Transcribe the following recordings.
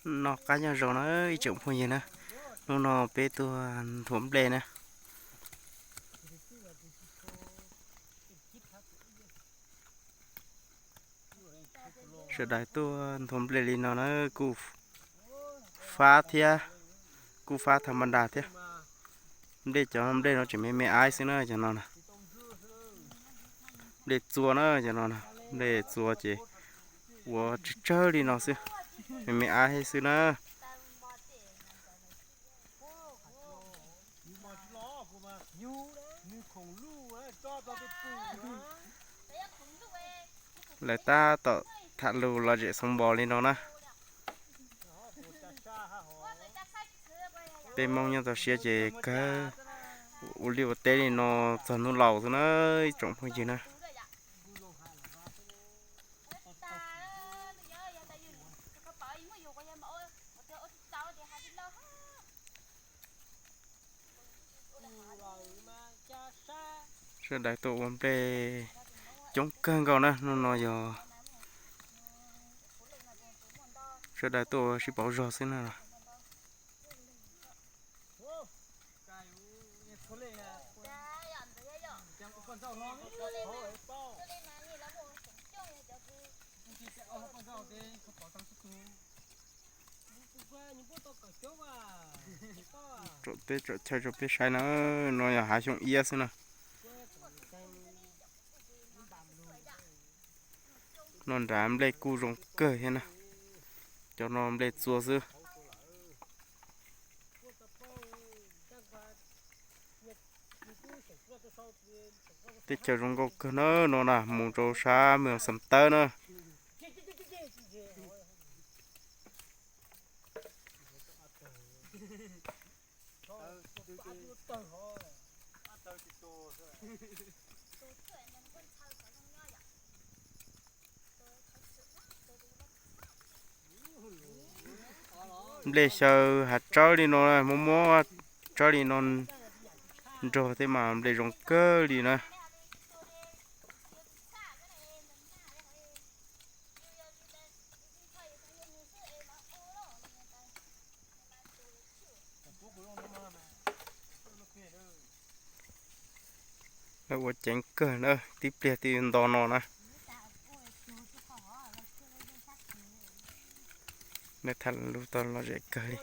Noj qab nyob zoo na ib tsoom phooj ywg na, hnub no peb tuaj nthuav nplej na. Sawv daws tuaj nthuav nplej li no na, kuj fab thiab, kuj fab tham ma da thiab. Nplej cov nplej no tseem me me aib xwb na cov no na. Nplej txua na cov no na, nplej txua ces ua tsawg tsawg li no xwb, me me aib xwb na. Lawv tab tom tham lus lom zem xoo npos li no na. Peb Hmoob nyob toj siab ces kawg ua liaj ua teb li no txog hnub laus xwb na ib tsoom phooj ywg na. Sawv daws tuaj ua nplej coob kawg nkaus na, hnub no yog sawv daws tuaj ua sib pauv zog xwb na. Tsom teb tsom chaw rau peb saib na, no yog hav xyoob iab xwb na. No nrad nplej kuj zoo kawg thiab na, cov no nplej txua xwb. Teb chaws zoo nkauj kawg na, no na mus rau sab Moos Xam Tawb na. Nplej xyaw hav tsawb li no, muab muab tsawb li no nrog thiab mas nplej zoo kawg li na. Lawv ua ceev kawg na, tib pliag twb nto no na. Lawv tham lus tau lom zem kawg li.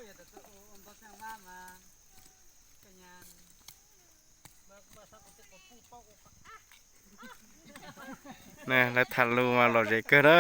Lawv tham lus mas lom zem kawg na.